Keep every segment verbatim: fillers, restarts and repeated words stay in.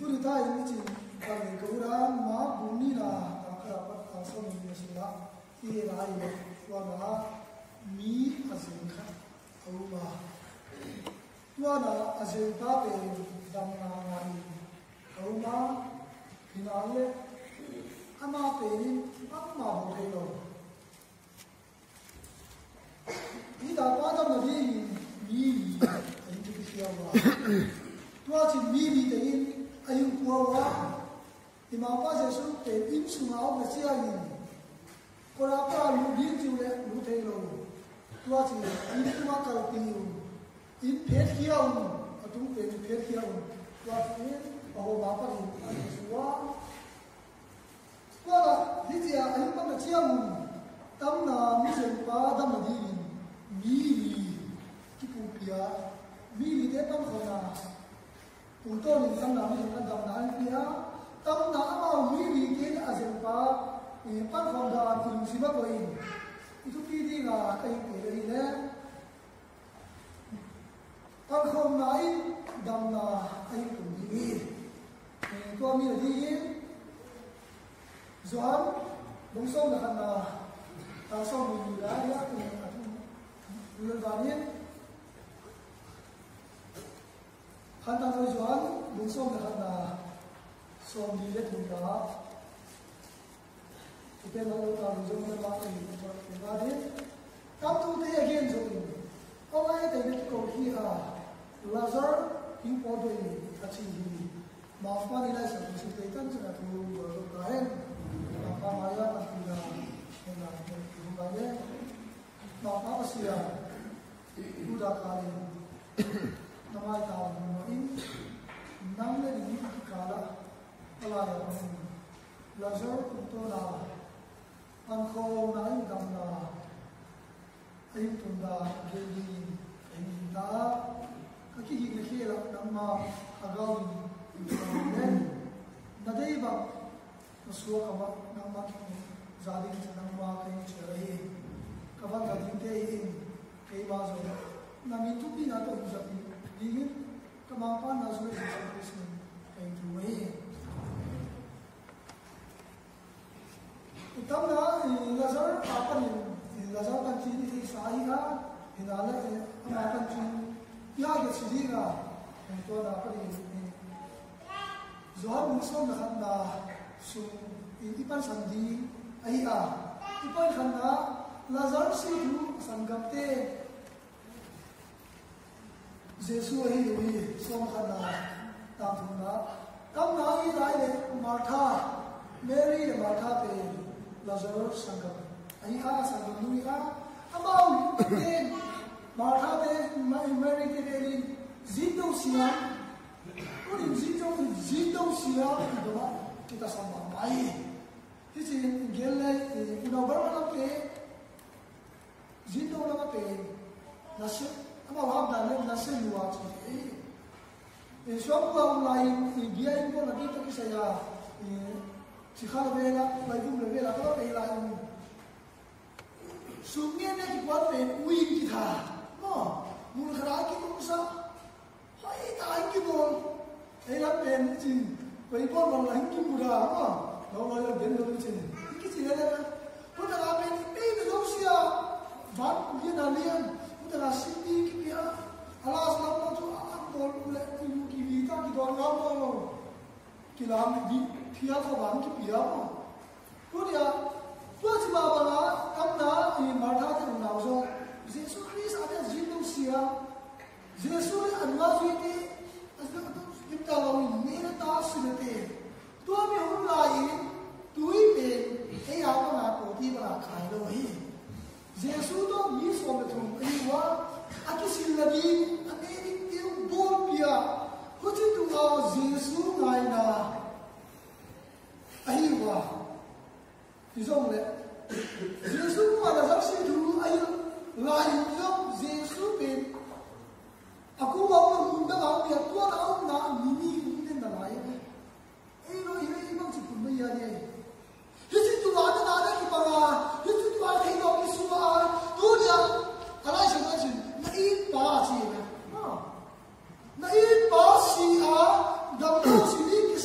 Tuni ta in i cih bang in ka ut a, Mark bung nihna, a khat a pat a sawm nih le sawm nih i et lai leh, tua na mi a zeng khat a om a, tua na a zengpa pen damna ngah in a om a, hi na leh amah pen in bangmah bawl thei lo. Hih tapa damna dingin mi li a hing kipia uh a, tua cin mi li tengin a hing pua uh a, i Mangpa Jesuh pen inn sungah a om na ciangin khuapi ah lut ding ci uh leh lut thei lo. Tua cin inn tungah kalpih un, inn phetkhia un, a tung pen phetkhia un. Tua cin a hawm a panin a hing pua uh a. Tua leh hih ci a a hing pan na ciang un, tamna mizengpa damna dingin mi li kipupia, mi lite pankhawmna tungtawnin tamna mizengpa damna a hing pia. Tamna amau mi lite a zengpa, eh, pankhawm dan i lungsim ah koih in i thupi ding a ka hing pia hi leh, pankhawmna in damna a hing tung ding hi. Eh, tua mi na dingin Johan bung sawm le khatna, a sawm nih le li ah, eh, a thum, tu le van in, Khantawn Johan bung sawm le khatna, sawm nih le thumna. Ute lo lo ta lo zong na ma i ma i ma de. Kamtute a gen zong in, aw ngai te ne ko hi a, Lazar hing pawl ve a ci hi. Mangpa ni lai sa ku si te tan sa tu lo lo ta hen. Mangpa mai a pan ti la. Hen la hen tu mai le. Mangpa Pasian, Judah kal in na maitang mah in, nang le nang kikal ah a lai a hong Lazar tungtawn a, pankhawmna in damna a hing tun dan gen dingin ka hing ta a, ka kiging na khel ah nangmah a gau in, na deih bang na suak a mah nangmah kiknel za ding ci nangmah ka hing cial ahi. Ka van za dingte in keimah zong na min thupina tawh hing zat dingin ka Mangpa Nazareth Jesuh Khrist min ka hing thum ahi. I tamna, i Lazar a panin, i Lazar pancin i theihsa ahi a, hi na le, i ama pancin i hahkiat si ding a, i tua na panin, i Johan bung sawm le khatna sung i, i pansan ding ahi a, i pan khatna Lazar si thu a sanggamte Jesuh ahi lo hi. Sawm khatna, tang thumna, tamna ahi lai le Martha, Mary le Martha pen Lazar sanggam ahi a, sanggam nu hi a, amau pen Martha te, Ma-, Mary te pen in zin do sia, kunin zin do, zin do sia i dong a, kita sam mahmah hi. Hi ci in gen le, i, unau bar malam te, zin do lam a pen, na se, amau hap dan le na se lua ci hi. I suang lua um lai in, i bia in pon a bia to kisai a, i, sikha la vela, bai dum la vela, to la vela in. Sum ngen ne kikuan pen uin kitha. Mo, mun khara kitum sa. Hoi ta hing kibawl. Ei lam pen cin. Koi bawl bang la hing kimu da. Mo, lo lo lo ben lo cin. Hing kici le le. Ko ta la pen i pe be lo sia. Ban lian a lian. Ko ta la sin di kipia. Alas lam ma tu a an bawl le i lu ki vi ta ki don lam lo. Kilam di phial kha bang kipia mo. Tua dia, tua ci mah bangin, tamna, i Martha te unau zong, Jesuh Khrist a te zin lo sia, Jesuh le a nua zui te, a zui te, zui ta lo in, ne na ta si na te. Tua mi hun lai in, tui pen, ei a bang a ko ti bang a khai lo hi. Jesuh tawh mi sawm le thum ahi uh a, a kisil nading, a ne ding teu bawlpia, huci tung a Jesuh ngaina ahi uh a. Hi zong le, Jesuh kuan a zak si thu ahi lai in zong Jesuh pen a ku a om a mun dang a om a, tua na om na a mi ni um den na lai a. Ei lo, ei lo, ei bang ci kun mai a ni. Hi ci tu a na na na kipang a, hi ci tu a thei lo kisua a, tu dia, a lai sa na sin, na it pa ci na. Ha. Na it pa si a, dam lo si ni ki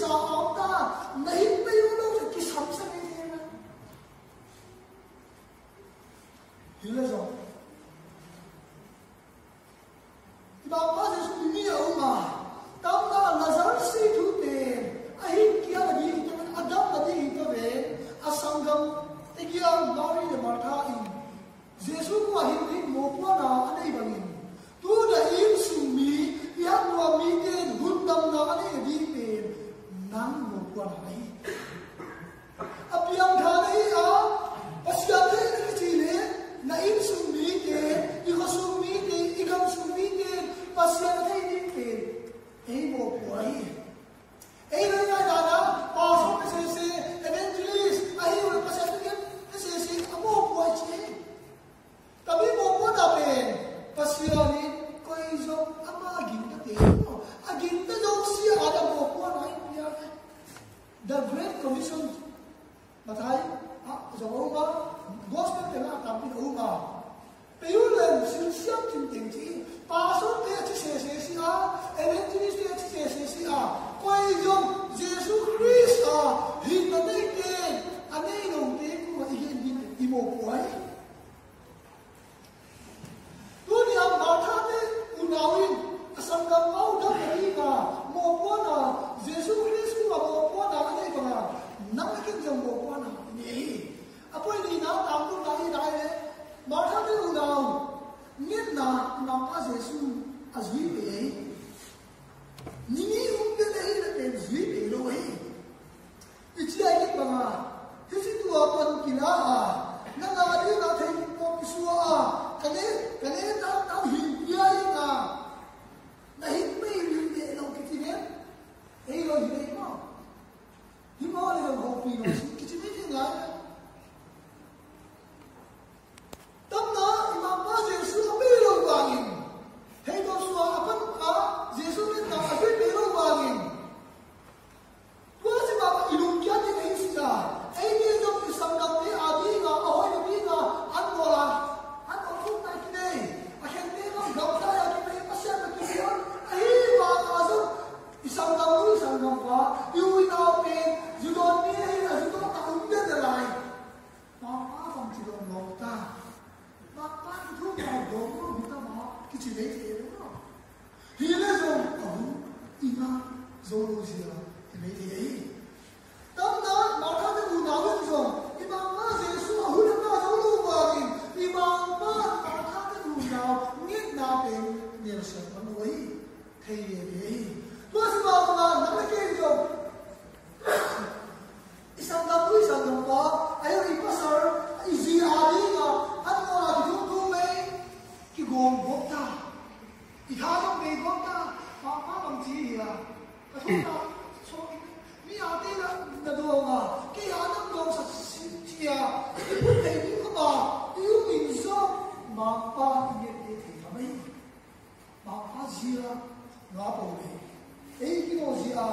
The Great Commission, Matthai ah zong a um a, Gospel teng ah tampi a um a. Pei un leng, silsiam cin teng ci, pastor te a ci sese si a, evangelist te a ci sese si a, koi zong Jesu Khrist a hihna neite, a nei lote tungah i gen ding i mawhpuak hi. Tuni a Martha te unau in a sanggampa uh dam nadinga mawhpuakna, Jesu Khrist tungah mawhpuakna a neih banga nang le kei zong mawhpuakna i nei hi. A point nihna, tangtungna i nai leh, Martha te unau ngetna, i Mangpa Jesu a zui pei hi. Ni nih um den ahih leh pen zui pei lo hi. I ci a i gik banga, hih ci tua pan kila a, nang a ding a thei pok kisua a, ka ne, ka ne tang tang hin pia in a, na hin pei min de lo kici ve. Ei lo hi ve maw. Hi maw le lo ho pi lo si kici ve hi lai. Tamna i Mangpa Jesu a pei lo vangin, hei tawh sua a pan a, Jesu ngetna a zui pei lo vangin, tua si mah i lungkiat ding ahi si a, eite zong i sanggamte a dinga, a hoih nadinga an nawl a, an nawl khukna kinei, a khente zong gamdai a kinei, Pasian a kinei, ahi vanga zong i sanggamnu, i sanggampa, i u i nau pen zu dawn mi ahi a, zu dawn a um den a lai. Mangpa bangci dong lo ta. Mangpa kithum lo dong lo hi ta maw, kici lei thei lo. Hi le zong a hun i ngah zo lo zia hi lei thei hi. Tamna Martha te unau in zong i Mangpa Jesu a hun a ngah zo lo vangin i Mangpa Martha te unau ngetna pen nelsiam man lo hi. Thei hi hi. Tua si mah bangin nang le kei zong i sanggamnu, i sanggampa, a hi i pasal, i zi a dinga an nawl a kithum thum lei kigawm gawp ta. I tha zong bei gawp ta. Mangpa bangci hi a, ka thumna so mi a te na dawng a, kei a nang dawng sa sin ci a, i put thei ding kha ba, i um in zong Mangpa i nget thei kha mai. Mangpa zia nga pong le ei kino zia,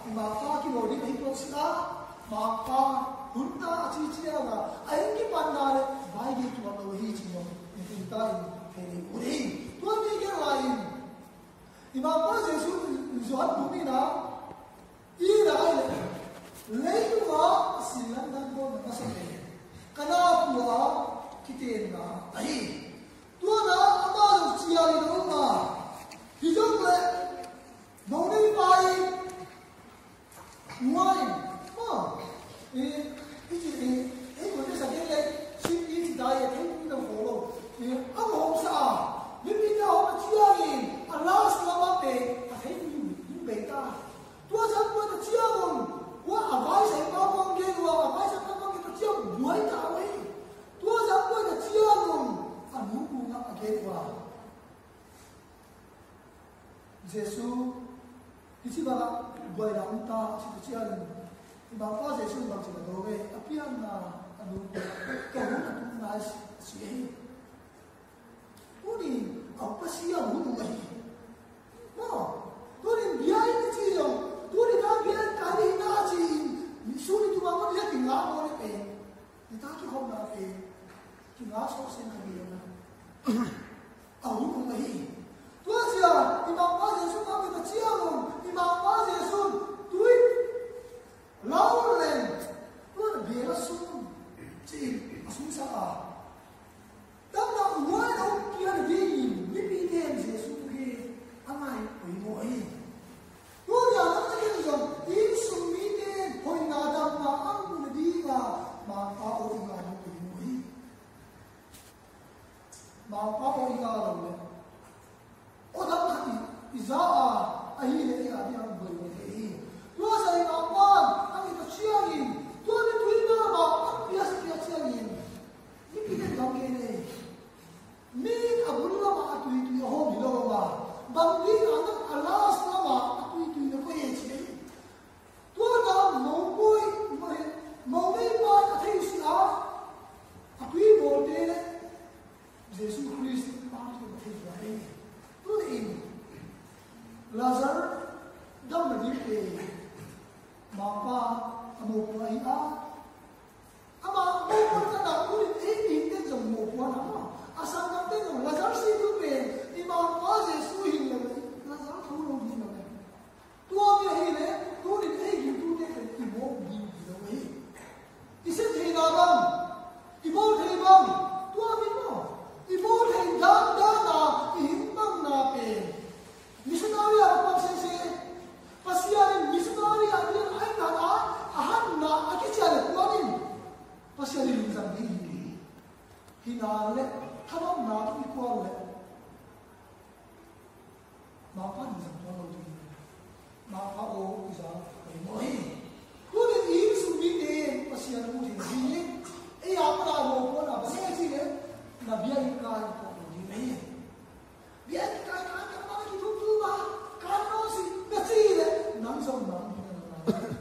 i Mangpa kino ding ahi tuan sila, Mangpa hunta a ci cianga a inn kipatna le vai gei tuan lo hi ci lo. Nitin ta in hei nei ut hi. Tua mi gei lai in i Mangpa Jesu in zuan bum ina i nai le leitunga a sin lam dan bawn na masa le kana kua kitenna ahi. Tuana amah zong cialin a um a, hi zong le no nei pa in, nuai ma i ci i ei ko te sa ding le, sin i ci dai e, thei i dong ko lo. A hom sa a, mipi te hom a ciangin a last lama pe a thei i bei ta. Tua zang buai ta ciangun ua a vaisai pa kong gen ua, a vaisai pa kong gen ta ciang buai ta ua hi. Tua zang buai ta ciangun a nu kungah a gen ua, Jesu, hih ci bangah buaina um ta, ci ta ciangun i Mangpa Jesu bangci na daw ve, a pianna a nu kungah ka hun a tung nai si hi. Tuni a upa si a hun um ahi. Maw, tuni bia in i ci zong, tuni ta bia in ka ding na ci in, suni tuma ma bia kinga maw le pen, ni ta kikhopna pen kinga sawh sen ka bia na. A hun um ahi. Tua zia i Mangpa Jesu ka bia ta ciangun i Mangpa Jesu tui Lau leng, tuan a bel a sung, ci-in a sungsak a. Tamna uaina um pian dingin mipite in Jesu thu hi a ngai poimawh hi. Tuni a nang le kei zong i innsung mite in hoihna damna a mu nadinga Mangpa aw i ngai poimawh hi. Mangpa aw i ngai lo le aw dang khat i, i za a, ahi le i a ding a buai lo thei hi. Tua sa i Mangpa in a mit a ciangin, tua mi tui mama a piasak piak ciangin, mi pi den dang kei nei. Mi a bul lamah a tuitui a hawm hi lo a, bang ding a nang a last lamah a tuitui na koi e ci hi. Tua na mopawi, mo, momei pa a thei si a, a tui bawlte le Jesu Khrist pa tui a thei tua hi. Tuni in Lazar damna dingte Mangpa mawhpuak hi a. Ama mawhpuak khat ah, tu-in ei mihingte zong mawhpuak na maw. A sanggamte zong Lazar si tu pen i Mangpa Jesu hi lo leh Lazar tho lo ding hi lo leh. Tua mi ahih leh tu-in ei gingtute pen i mawh ding hi lo hi. I sep theihna bang, i bawl thei bang, tua mi maw, i bawl thei dan dan a i hing bangna pen missionary a va pang sese. Pasian in missionary a ding a, a a hatna a kician leh kuan in Pasian in zang ding hi. Hi na leh thanuamna tawh i kuan leh Mangpa in zang tuan lo ding hi. Mangpa aw i zang poimawh hi. Tu-in i innsung mite Pasian mu thei ding hi. Ei a pana mawhpuakna bang e cih leh na biakinn kai tuak lo ding hi. Biakinn kai kai, ka mana kithum tu ma, ka no si na ci leh nang zong nang hi na nang.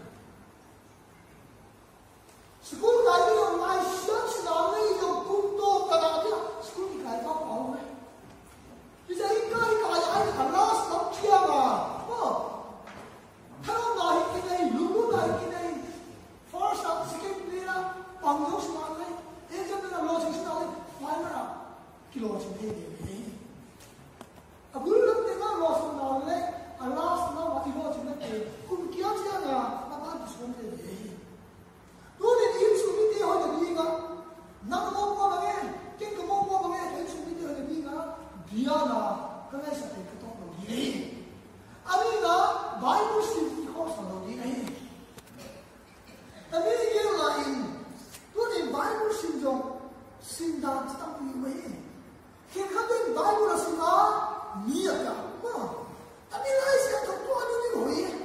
School kai ni lo lai siam si na lei lo kum to ka na dia school kai pa pa lo. Hi sa hi kai kai ai ka last lam kia ma. Oh. Thanuamna hi kinei, lungmuanna hi kinei. First a, second ni la, pang lo si na lei. Exam ni la lo si na lei. Final a kilo si nei nei. A bul lam teng a lawhsawmna leh a last lam a i lawhcinna pen kum kia ciang a a ban kisuan veve hi. Tuni-in i innsung mite hoih nading ah, nang ka mawhpuak bang e, ken ka mawhpuak bang e, ka innsung mite hoih nading ah, biakinn ah ka ngaihsut pen ka tawh lo ding hi. A nihna, Bible sim i khawlsak lo ding ahi hi. Tami gel lai-in, tuni Bible sim zong sim dan ci tampi om hi. Khenkhat in Bible a sim a, mi a piak maw. Tami Lai Siangtho tua ding in hoih hi.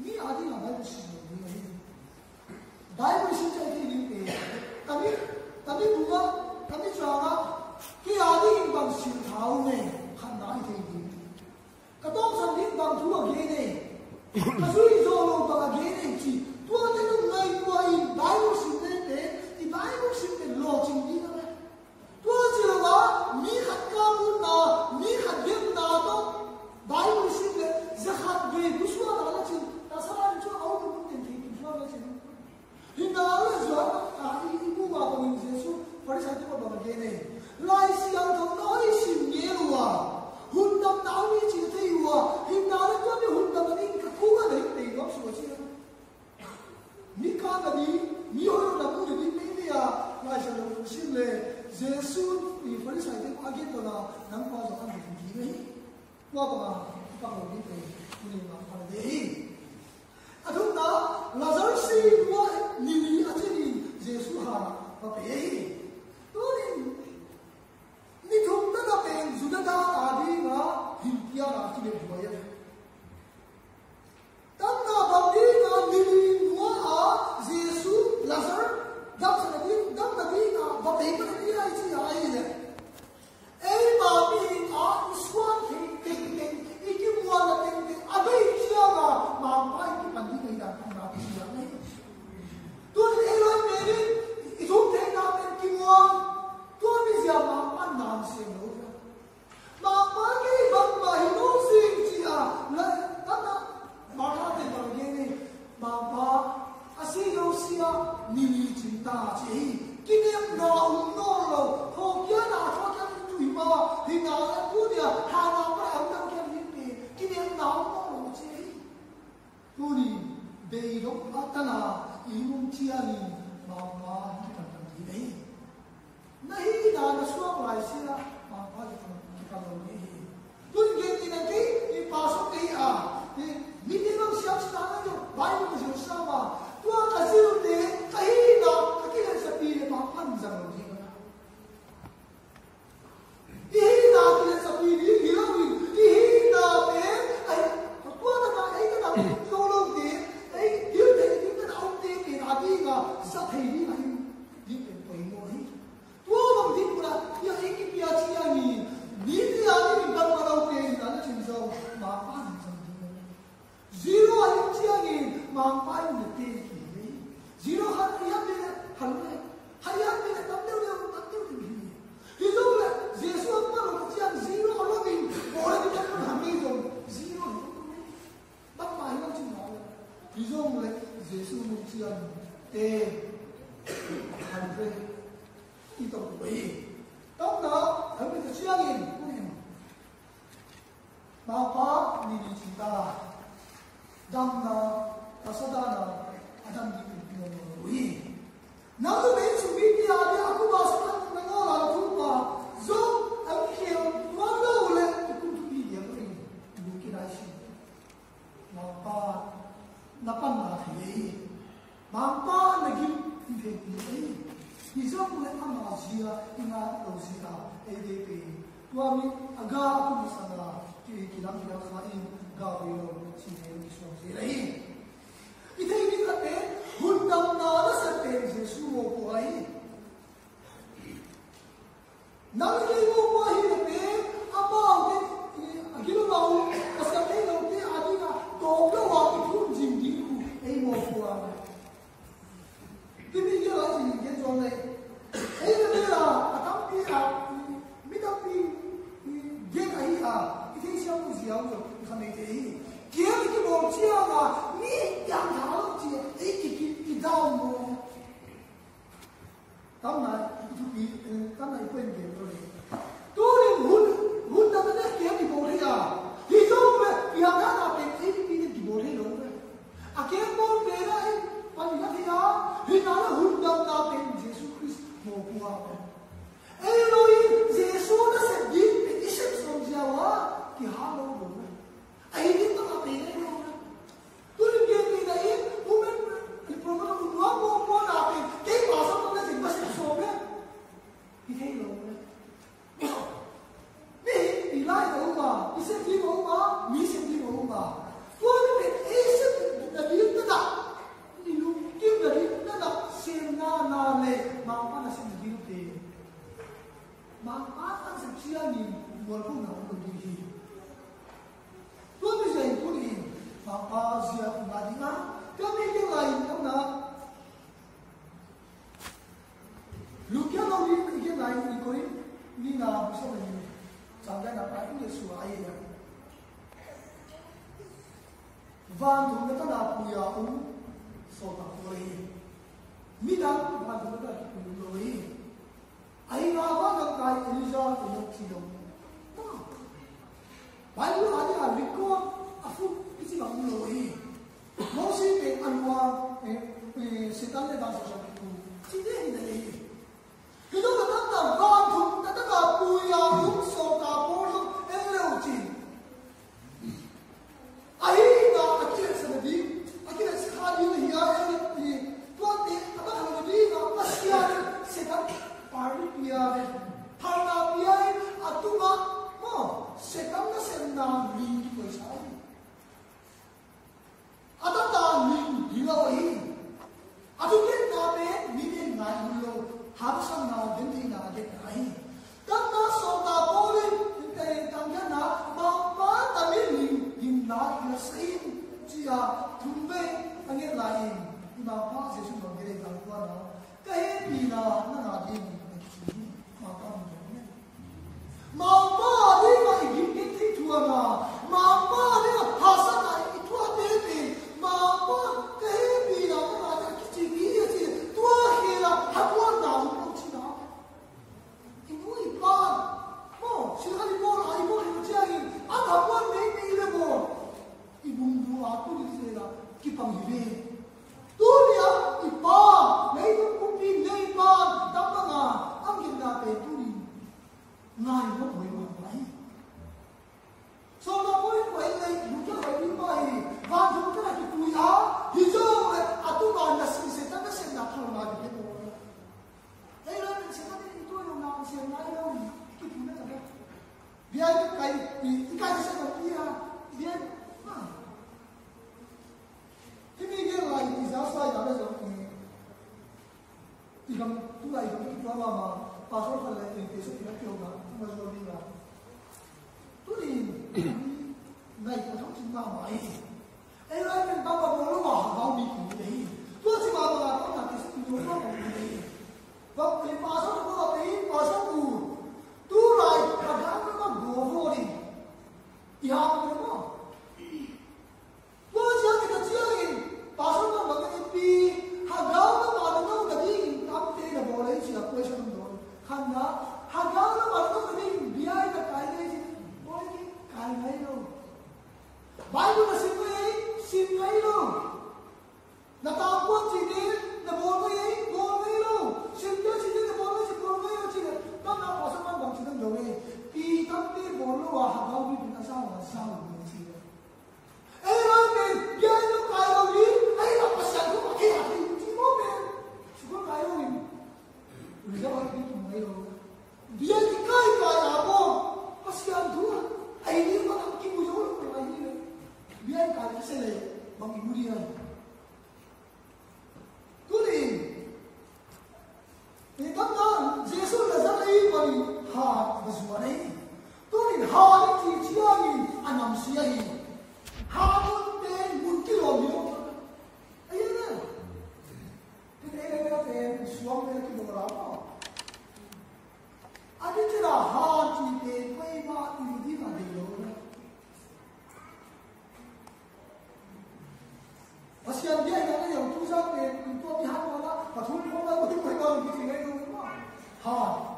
Mi a ding a Bible sim lo ding hi. Bible sim cai thei ding pe. Tami, tami bunga, tami canga, kei a ding in bang sim tha om e, khatna i thei ding. Ka tawmsan ding bang thu a gen e, ka zui zawh loh bang a gen e ci. Tuate nong ngaihtuah in Bible sim leite, i Bible sim pen lawhcing ding a ve. Tua ci lo a, mi khat kamutna, mi khat gemna tawh Bible sim le, za khat vei pusuan a la cin, ta sa lai cu a um in ten thei kim suan la cin. Hi na le zuan a i, i mu ma bangin Jesu Farisai te bang a gen e. Lai Siangtho na hoih sim ngel uh a, hun damna a um hi ci na thei uh a, hi na le tua mi hun damna ding ka kung a na hi tei nuam suak ci a. Mi kang a ding, mi hoih lo na mu na ding mei mei a, Lai Siangtho sim le, Jesu i Farisai te a gen to na, nang pa zong a gen ding hi. Tua bang a, i pak lo ding tei, i nei ma pa le hi. A thumna, Lazar si tua ni li a cin in Jesu ha va pe hi. Tunin, ni thum tana pen Judah dan a ding a, hin tia a kile buai a. Damna bang ding a ni li nua a Jesu Lazar damsakna ding, damna ding a va pe ka na ding a i ci a ahi le. Eima mihing a i suan thei tengteng, i kimuanna tengteng, a bei ciang a Mangpa i kipan ding ahi dan a na pi ciang ahi. Tunin ei lai menin i thum theihna pen kimuan, tua mi zia Mangpa nam sem lo. Mangpa kei bangmah hi lo sing ci a, la, tana, Martha te bang gen hi, Mangpa, a si lo sia, ni li cin ta ci hi. Kinepna um nawn lo, thawhkiana, thawhkian tu hi ma, hi na la tu nia, ha na pa am dang kian hi pi, kinepna um nawn lo ci hi. Tuni, beidong a tana, i um ciangin, Mangpa, hi kan kan ti hi. Na hihna na suak lai sia, Mangpa kipang, kipang lo ding hi. Tun gen ni na kei, i pa sawk kei a, i, mi te bang siam sina na zong, Bible ka zil sa ma, tua ka zilte, ka hihna, ka kilehsapi le Mangpa in zang lo ding a. I hihna kilehsapi ding hi lo in, i hihna pen, ai, tua na ka, ei ka na, zo lo te, ei, dil te, dil ka na om te, pen a ding a, sa thei ding a hi, ding pen poimawh hi. Tua bang ding kula, ia i kipia ciangin, ni tia ni bang ma lo pen, na na cin zong, Mangpa in zong ding. Zero a ding ciangin, Mangpa in na te ki hi. Zero khat i hap ding le, hal le. Hai hap ding le, tam deuh deuh, tam deuh deuh hi. Hi zong le, Jesu a pa lo ciang zero a lo ding, bawl a ding le, hal ding zong, zero hi. Bangmah hi lo cin hau le. Hi zong le, Jesu nung ciang te han ve i tong uh hi. Tamna han ve ta ciangin, Mangpa ni ni ci ta, damna, ka sa dana a dam ding in nuam lo hi. Nang lu ben sung mi pi a dia a kuba sa tan na ngaw la lu pa zong an khel nuam lo le tukum tupi dia ko in lu ki dai si. Mangpa na panna thei ei. Mangpa na gim thei thei ei. Hi zong le ama zia i ngak lo zia ei te pe. Tua mi a ga a kum sa na ki kilam kilam sa in ga ui lo si thei i suang zia ei. I thei ni ka pe hun damna na sa pe Jesu mo ko ai. Nang i kei mawkua hi na pe, amaute, a gilo lo, a sia thei lote a dingah tawm lo a i thum zing ding uh ei mawkua. Himi gel a zing gen zuang lei. Ei na pe la, a tampi a, mi tampi gen ahi a, i thei siam uh ziau zo, i khamei te hi. Kiam i kibawl ciang a, mi piang tha lo ci a, ei ki, ki, ki down maw. Tamna i thupi, eh, tamna i point gen lo le. Tunin hun, hun na na kiam i bawl thei a. Hi zong le, i hang na na pen ei pi nen kibawl thei lo le. A kiam bawl pen a ei pan i na thei a. Hi na na hun damna pen Jesu Khrist mawkua pen. Ei lo in Jesu na sep ding pen i sep sawm ziau a. Kihal lo lo le. A hi ding bang a pen ei lo le. Tunin gen kei na in, women, i program uh nuam mawkmawk na pen, kei pastor na zin pastor sawm e. I thei lo e. Mi hi, i lai lo ma, i sem di lo ma, mi sem di lo ma. Tua mi pen, ei sem na di na na. I lu, kim na di na na, sem na na le, ma pa na sem na di te. Ma pa na sem sia ni, mual ko na lo di hi. Tua mi zia in tuni in, Mangpa zia i ngah ding a, tua mi kei lai in tamna. Lukia lo in i kei lai in i Korin, ni na busa mai in, sang dai na pa in Jesu a ai ya. Vantung na tana puya um, so ta ko le. Midang vantung na tana puya um lo le. Ahi nga va gam kai Elijah Enoch ci lo. Bible a dia record a fu kici bang lo hi. Moses pen a lua, eh, eh, Satan le bang sa sa tu. Ci de hi na le hi. Hi lo ka tam tam vantung na tana puya um so ta ko lo en le u ci. Ahi na a kiletsakna ding, a kiletsak ding ahi a, eh, tuate a bang hang ding a Pasian in Satan party pia ve. Phalna pia in a tungah maw, Satan nasepna ling kikoisa hi. A tata ling hi lo hi. A thugenna pen mi pen ngai hun lo, haksatna gentheihna a genna hi. Tamna sawltak Paul in, eh, tangkiatna, Mangpa tami ling, ling la, la sa in, ci-a thum vei a nget lai in, i Mangpa Jesuh bang gen ei tangkuana, ka hehpihna na ngah ding, a kici hi. Mangpa mun dong in. Mangpa a dingah i gim in thei thuana, Mangpa a dingah hahsatna i thuah tete, Mangpa ka hehpihna na ngah ding a kici hi a ci, tua khela hakuatna um lo cihna. I nu i pa, maw, silhkhat i bawl a, i bawl hi ciangin, a hakuat meimei le bawl. I bung bu a tu ding khela kipang hi ve. Tuni a i pa, leitung kumpi nei pa, dam banga, ang ginna pe tuni. Ngai lo hoi ma pai. So ma poi poi nei, bu kia hoi ni pai. Van bu kia ki pui a, hi zo le, a tu ma na si se ta na se na thal ma ki pe mo. Ei la men se ta ni tu lo na se na lo ni, ki pui na ta. Biai kai, i, i kai se ta ni a, biai, ma. Himi gen lai i za sai na le zong i. I gam tu lai i gam i tua mama pastor khat le i te se i na kio na tu ma zo ding la. Tuni nai ko thong chin mama i. Ei lai pen bang bang lo ma ha bang mi ki ni. Tua ci mama la bang na te se i lo ma bang ni. Bang i pastor ko la pe i pastor ku. Tu lai ka bang ma go vo ni. I ha ko ma. Tua ciangin a ciangin, pastor bang bang in Bang i mu ding a. Tuni in, i tamna Jesu Nazareth ahi manin hat va zuan ahi. Tuni in hat i cih ciangin a namsia hi. Hat hun pen mun kilawm hi lo. Ahi na. Tuni in ei le pen suang pen kibawl a maw. A ni cih a hat i pen poi mah i ding a dei lo na. Pasian biakna na yau tu zat pen tua mi hat mah na, pathum khawm na, pathum khawm na, pathum khawm na, pathum khawm na. Ha.